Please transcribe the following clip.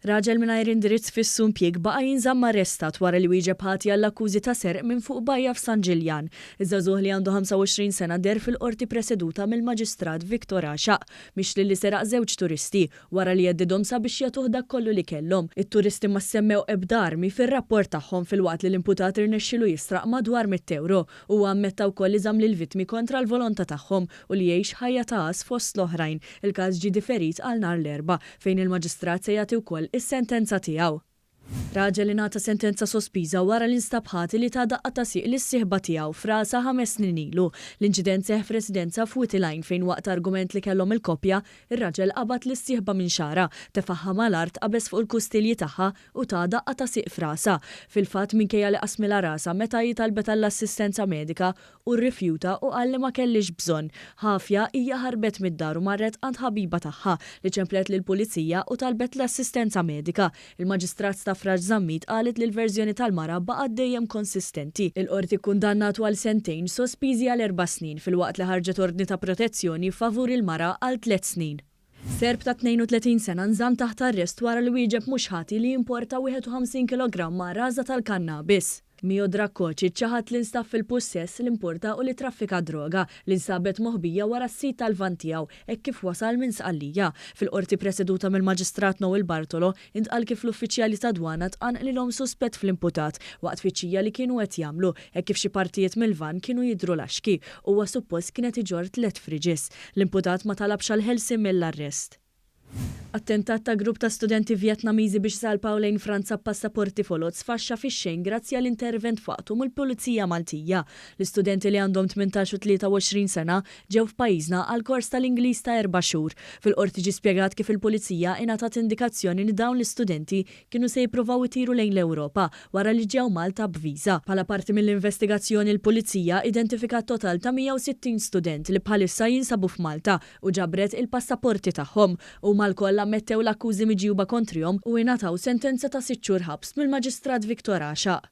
Raġel mingħajr indirizz fiss u impjieg baqa' jinżamm arrestat wara li wieġeb ħati għall-akkużi ta' serq minn fuq bajja f'San Ġiljan. Iż-żagħżugħ li għandu 25 sena deher fil-Qorti preseduta mill-Maġistrat Victor Għaxaq, mixli li seraq żewġ turisti, wara li heddidhom sabiex jagħtuh dak kollu li kellhom. It-turisti ma semmew ebda armi fir-rapport tagħhom filwaqt li l-imputat irnexxielu jisraq madwar 100 ewro. Huwa ammetta wkoll li żamm lill-vittmi kontra l-volontà tagħhom u li jgħix ħajja ta' għażż fost l-oħrajn. Il-każ ġie diferit għal nhar l-Erbgħa, fejn il-Maġistrat se jagħti wkoll is-sentenza tiegħu. Raġel ingħata sentenza sospiża wara li nstab ħati li ta daqqa ta' sieq lis-sieħba tiegħu f'rasha 5 snin ilu. L-inċident seħħ f'residenza f'Wied il-Għajn fejn waqt argument li kellhom il-koppja, ir-raġel qabad lis-sieħba minn xagħarha, tefagħha mal-art, qabeż fuq il-kustilji tagħha u ta daqqa ta' sieq f'rasha. Fil-fatt, minkejja li qasmilha rasha, meta hi talbet għall-assistenza medika, hu rrifjuta u qal li ma kellhiex bżonn. Ħafja, hija ħarbet mid-dar u marret għand ħabiba tagħha li ċemplet lill-pulizija u talbet l-assistenza medika. Il-Maġistrat Stafrace Zammit qalet li l-verżjoni tal-mara baqgħet dejjem konsistenti. Il-qorti kkundannatu għal sentejn sospiżi għal 4 snin filwaqt li ħarġet ordni ta' protezzjoni favur il-mara għal 3 snin. Serb ta' 32 sena nżamm taħt arrest wara li wieġeb mhux ħati li importa 51 kg raża tal-kannabis. Miodrag Kocic ċaħad li nstab fil-pussess, li importa u li traffika droga li nstabet moħbija wara s-seat tal-van tiegħu hekk kif wasal minn Sqallija. Fil-qorti preseduta mill-Maġistrat Noel Bartolo intqal kif l-uffiċjali ta' dwana tqanqlilhom suspett fl-imputat waqt tfittxija li kienu qed jagħmlu hekk kif xi partijiet mill-van kienu jidhru laxki. Huwa suppost kien qed iġorr tliet fridges. L-imputat ma talabx għall-ħelsien mill-arrest. Attentat ta' grupp ta' studenti Vjetnamiżi biex salpaw lejn Franza b'passaporti foloz sfaxxa fix-xejn grazzi għall intervent f'waqtu mill-Pulizija Maltija. L-istudenti li għandhom 18 u 23 sena ġew f'pajjiżna għal kors tal-Ingliż ta' 4 xhur. Fil-qorti ġie spjegat kif il-Pulizija ingħatat indikazzjoni li dawn l-istudenti kienu se jippruvaw itiru lejn l-Ewropa wara li ġew Malta b'viża. Bħala parti mill-investigazzjoni, l-Pulizija identifikat total ta' 160 student li bħalissa jinsabu f'Malta u ġabret il-passaporti tagħhom. Huma lkoll ammettew l-akkużi miġjuba kontrihom u ingħataw sentenza ta' 6 xhur ħabs mill-Maġistrat Victor Għaxaq.